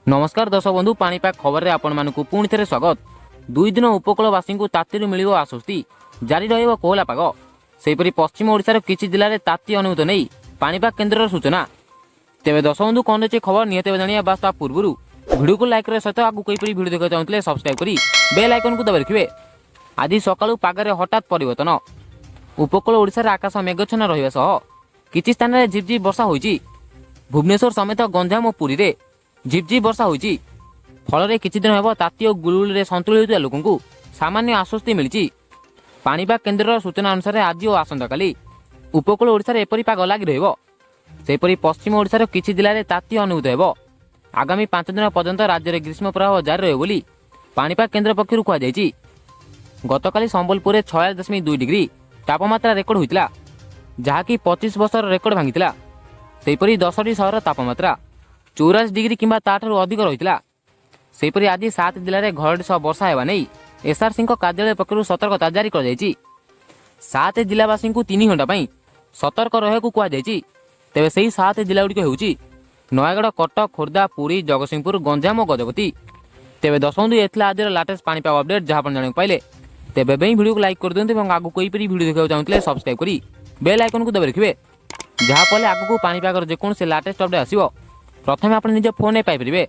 ନମସ୍କାର ଦର୍ଶକ ବନ୍ଧୁ, ପାଣିପାଗ ଖବରରେ ଆପଣମାନଙ୍କୁ ପୁଣି ଥରେ ସ୍ୱାଗତ। 2 ଦିନ ଉପକୂଳବାସୀଙ୍କୁ ତାତିରୁ ମିଳିବ ଆଶ୍ୱସ୍ତି, ଜାରି ରହିବ କୋହଲା ପାଗ। ସେହିପରି ପଶ୍ଚିମ ଓଡ଼ିଶାର କିଛି ଜିଲ୍ଲାରେ ତାତି ଅନୁଭୂତ ନେଇ ପାଣିପାଗ କେନ୍ଦ୍ରର ସୂଚନା। ତେବେ ଦର୍ଶକ ବନ୍ଧୁ, କ'ଣ ରହିଛି ଖବର ନିହାତି ଭାବେ ଜାଣିବା। ବାସ୍, ତା ପୂର୍ବରୁ ଭିଡ଼ିଓକୁ ଲାଇକ୍ କରିବା ସହିତ ଆଗକୁ ଏହିପରି ଭିଡ଼ିଓ ଦେଖିବାକୁ ଚାହୁଁଥିଲେ ସବସ୍କ୍ରାଇବ୍ କରି ବେଲ୍ ଆଇକନ୍କୁ ଦବାଇ ରଖିବେ। ଆଜି ସକାଳୁ ପାଗରେ ହଠାତ୍ ପରିବର୍ତ୍ତନ। ଉପକୂଳ ଓଡ଼ିଶାରେ ଆକାଶ ମେଘାଚ୍ଛନ୍ନ ରହିବା ସହ କିଛି ସ୍ଥାନରେ ଝିପଝିପ୍ ବର୍ଷା ହୋଇଛି। ଭୁବନେଶ୍ୱର ସମେତ ଗଞ୍ଜାମ ଓ ପୁରୀରେ ଝିପଝିପ୍ ବର୍ଷା ହୋଇଛି। ଫଳରେ କିଛି ଦିନ ହେବ ତାତି ଓ ଗୁଳୁଗୁଳିରେ ସନ୍ତୁଳି ହେଉଥିବା ଲୋକଙ୍କୁ ସାମାନ୍ୟ ଆଶ୍ୱସ୍ତି ମିଳିଛି। ପାଣିପାଗ କେନ୍ଦ୍ରର ସୂଚନା ଅନୁସାରେ ଆଜି ଓ ଆସନ୍ତାକାଲି ଉପକୂଳ ଓଡ଼ିଶାରେ ଏପରି ପାଗ ଲାଗି ରହିବ। ସେହିପରି ପଶ୍ଚିମ ଓଡ଼ିଶାର କିଛି ଜିଲ୍ଲାରେ ତାତି ଅନୁଭୂତ ହେବ। ଆଗାମୀ 5 ଦିନ ପର୍ଯ୍ୟନ୍ତ ରାଜ୍ୟରେ ଗ୍ରୀଷ୍ମ ପ୍ରବାହ ଜାରି ରହିବ ବୋଲି ପାଣିପାଗ କେନ୍ଦ୍ର ପକ୍ଷରୁ କୁହାଯାଇଛି। ଗତକାଲି ସମ୍ବଲପୁରରେ 46.2 ଡିଗ୍ରୀ ତାପମାତ୍ରା ରେକର୍ଡ ହୋଇଥିଲା, ଯାହାକି 25 ବର୍ଷର ରେକର୍ଡ ଭାଙ୍ଗିଥିଲା। ସେହିପରି 10ଟି ସହରର ତାପମାତ୍ରା 44 ଡିଗ୍ରୀ କିମ୍ବା ତାଠାରୁ ଅଧିକ ରହିଥିଲା। ସେହିପରି ଆଜି ସାତ ଜିଲ୍ଲାରେ ଘଡ଼ଘଡ଼ି ସହ ବର୍ଷା ହେବା ନେଇ ଏସ୍ଆର୍ସିଙ୍କ କାର୍ଯ୍ୟାଳୟ ପକ୍ଷରୁ ସତର୍କତା ଜାରି କରାଯାଇଛି। ସାତ ଜିଲ୍ଲାବାସୀଙ୍କୁ 3 ଘଣ୍ଟା ପାଇଁ ସତର୍କ ରହିବାକୁ କୁହାଯାଇଛି। ତେବେ ସେହି ସାତ ଜିଲ୍ଲାଗୁଡ଼ିକ ହେଉଛି ନୟାଗଡ଼, କଟକ, ଖୋର୍ଦ୍ଧା, ପୁରୀ, ଜଗତସିଂହପୁର, ଗଞ୍ଜାମ ଓ ଗଜପତି। ତେବେ ଦର୍ଶକ ବନ୍ଧୁ, ଏ ଥିଲା ଆଜିର ଲାଟେଷ୍ଟ ପାଣିପାଗ ଅପଡେଟ୍, ଯାହା ଆପଣ ଜାଣିବାକୁ ପାଇଲେ। ତେବେ ଏବେ ହିଁ ଭିଡ଼ିଓକୁ ଲାଇକ୍ କରିଦିଅନ୍ତୁ ଏବଂ ଆଗକୁ ଏହିପରି ଭିଡ଼ିଓ ଦେଖିବାକୁ ଚାହୁଁଥିଲେ ସବସ୍କ୍ରାଇବ୍ କରି ବେଲ୍ ଆଇକନ୍କୁ ଦବାଇ ରଖିବେ, ଯାହାଫଳରେ ଆଗକୁ ପାଣିପାଗର ଯେକୌଣସି ଲାଟେଷ୍ଟ ଅପଡେଟ୍ ଆସିବ, ପ୍ରଥମେ ଆପଣ ନିଜ ଫୋନ୍ରେ ପାଇପାରିବେ।